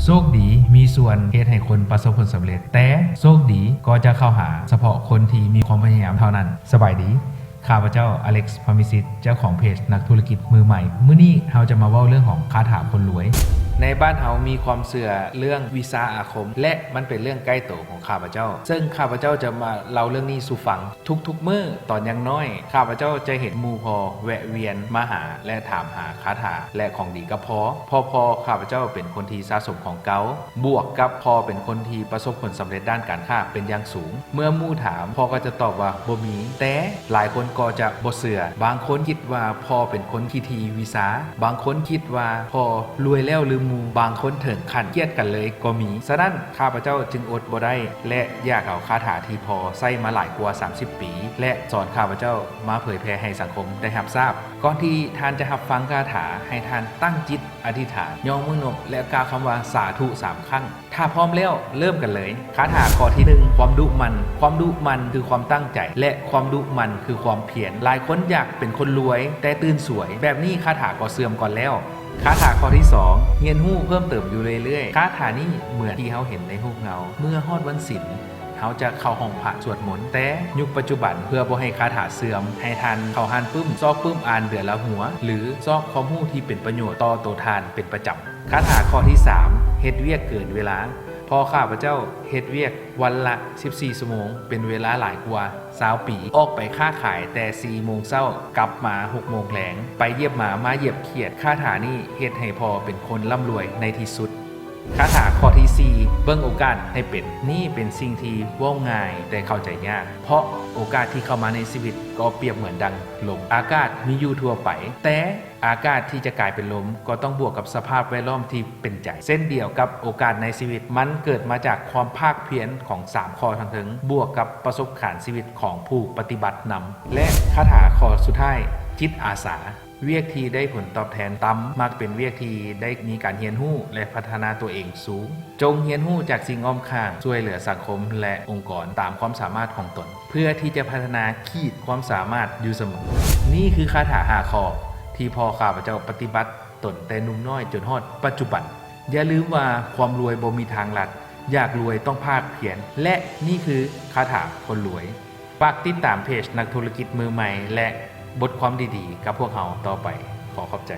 ໂຊກດີມີສ່ວນເຮັດໃຫ້ຄົນປະສົບຜົນສຳເລັດ, ແຕ່ໂຊກດີກໍຈະເຂົ້າຫາສະເພາະຄົນທີ່ມີຄວາມພະຍາຍາມເທົ່ານັ້ນ. ສະບາຍດີ, ຂ້າພະເຈົ້າ ອາເລັກ ພະມີສິດ, ເຈົ້າຂອງເພຈນັກທຸລະກິດມືໃໝ່. ມື້ນີ້ເຮົາຈະມາເວົ້າເລື່ອງຂອງຄາຖາຄົນລວຍ. ໃນບ້ານເຮົາມີຄວາມເຊື່ອເລື່ອງວິຊາອາຄົມ ແລະ ມັນເປັນເລື່ອງໃກ້ໂຕຂອງຂ້າພະເຈົ້າ, ເຊິ່ງຂ້າພະເຈົ້າຈະມາເລົ່າເລື່ອງນີ້ສູ່ຟັງ. ທຸກໆມື້ຕອນຍັງນ້ອຍ, ຂ້າພະເຈົ້າຈະເຫັນໝູ່ພໍ່ແວະວຽນມາຫາ ແລະ ຖາມຫາຄາຖາ ແລະ ຂອງດີກັບພໍ່, ເພາະພໍ່ຂ້າພະເຈົ້າເປັນຄົນທີ່ສະສົມຂອງເກົ່າ, ບວກກັບພໍ່ເປັນຄົນທີ່ປະສົບຜົນສຳເລັດດ້ານການຄ້າເປັນຢ່າງສູງ. ເມື່ອໝູ່ຖາມ, ພໍ່ກໍຈະຕອບວ່າບໍ່ມີ, ແຕ່ຫຼາຍຄົນກໍຈະບໍ່ເຊື່ອ. ບາງຄົນຄິດວ່າພໍ່ເປັນຄົນຂີ້ຖີ່ວິຊາ, ບາງຄົນຄິດວ່າພໍ່ລວຍແລ້ວລືມໝູ່, ບາງຄົນເຖິງຂັ້ນກຽດກັນເລີຍກໍມີ. ສະນັ້ນ ຂ້າພະເຈົ້າຈຶ່ງອົດບໍ່ໄດ້ ແລະ ຢາກເອົາຄາຖາທີ່ພໍ່ໃຊ້ມາຫຼາຍກວ່າສາມສິບປີ ແລະ ສອນຂ້າພະເຈົ້າມາເຜີຍແຜ່ໃຫ້ສັງຄົມໄດ້ຮັບຊາບ. ກ່ອນທີ່ທ່ານຈະຮັບຟັງຄາຖາ, ໃຫ້ທ່ານຕັ້ງຈິດອະທິຖານ, ຍໍມືນົບ ແລະ ກ່າວຄຳວ່າສາທຸສາມຄັ້ງ. ຖ້າພ້ອມແລ້ວ, ເລີ່ມກັນເລີຍ. ຄາຖາຂໍ້ທີໜຶ່ງ, ຄວາມດຸໝັ່ນ. ຄວາມດຸໝັ່ນຄືຄວາມຕັ້ງໃຈ ແລະ ຄວາມດຸໝັ່ນຄືຄວາມພຽນ. ຫຼາຍຄົນຢາກເປັນຄົນລວຍ, ແຕ່ຕື່ນສວຍ. ແບບນີ້ຄາຖາກໍເສື່ອມກ່ອນແລ້ວ. ຄາຖາຂໍ້ທີສອງ, ຮຽນຮູ້ເພີ່ມເຕີມຢູ່ເລື້ອຍໆ. ຄາຖານີ້ເໝືອນທີ່ເຮົາເຫັນໃນຮູບເງົາ. ເມື່ອຮອດວັນສິນ, ເຮົາຈະເຂົ້າຫ້ອງພະສວດມົນ, ແຕ່ຍຸກປັດຈຸບັນ, ເພື່ອບໍ່ໃຫ້ຄາຖາເສື່ອມ, ໃຫ້ທ່ານເຂົ້າຮ້ານປຶ້ມ, ຊອກປຶ້ມອ່ານເດືອນລະຫົວ, ຫຼື ຊອກຄວາມຮູ້ທີ່ເປັນປະໂຫຍດຕໍ່ໂຕທ່ານເປັນປະຈຳ. ຄາຖາຂໍ້ທີສາມ, ເຮັດວຽກເກີນເວລາ. ພໍ່ຂ້າພະເຈົ້າເຮັດວຽກວັນລະສິບສີ່ຊົ່ວໂມງ ເປັນເວລາຫຼາຍກວ່າຊາວປີ, ອອກໄປຄ້າຂາຍແຕ່ສີ່ໂມງເຊົ້າ, ກັບມາຫົກໂມງແລງ, ໄປຢຽບໝາ, ມາຢຽບຂຽດ. ຄາຖານີ້ເຮັດໃຫ້ພໍ່ເປັນຄົນລ່ຳລວຍໃນທີ່ສຸດ. ຄາຖາຂໍ້ທີສີ່, ເບິ່ງໂອກາດໃຫ້ເປັນ. ນີ້ເປັນສິ່ງທີ່ເວົ້າງ່າຍແຕ່ເຂົ້າໃຈຍາກ, ເພາະໂອກາດທີ່ເຂົ້າມາໃນຊີວິດກໍປຽບເໝືອນດັ່ງລົມ. ອາກາດມີຢູ່ທົ່ວໄປ, ແຕ່ອາກາດທີ່ຈະກາຍເປັນລົມກໍຕ້ອງບວກກັບສະພາບແວດລ້ອມທີ່ເປັນໃຈ. ເຊັ່ນດຽວກັບໂອກາດໃນຊີວິດ, ມັນເກີດມາຈາກຄວາມພາກພຽນຂອງສາມຂໍ້ທາງເທິງ, ບວກກັບປະສົບການຊີວິດຂອງຜູ້ປະຕິບັດນຳ. ແລະ ຄາຖາຂໍ້ສຸດທ້າຍ, ຈິດອາສາ. ວຽກທີ່ໄດ້ຜົນຕອບແທນຕ່ຳ ມັກເປັນວຽກທີ່ໄດ້ມີການຮຽນຮູ້ ແລະ ພັດທະນາຕົວເອງສູງ. ຈົ່ງຮຽນຮູ້ຈາກສິ່ງອ້ອມຂ້າງ, ຊ່ວຍເຫຼືອສັງຄົມ ແລະ ອົງກອນຕາມຄວາມສາມາດຂອງຕົນ, ເພື່ອທີ່ຈະພັດທະນາຂີດຄວາມສາມາດຢູ່ສະເໝີ. ນີ້ຄືຄາຖາຫ້າຂໍ້ທີ່ພໍ່ຂ້າພະເຈົ້າປະຕິບັດຕົນແຕ່ໜຸ່ມນ້ອຍຈົນຮອດປັດຈຸບັນ. ຢ່າລືມວ່າຄວາມລວຍບໍ່ມີທາງລັດ, ຢາກລວຍຕ້ອງພາກພຽນ. ແລະ ນີ້ຄືຄາຖາຄົນລວຍ. ຝາກຕິດຕາມເພຈນັກທຸລະກິດມືໃໝ່ ແລະ ບົດຄວາມດີໆກັບພວກເຮົາຕໍ່ໄປ. ຂໍຂອບໃຈ.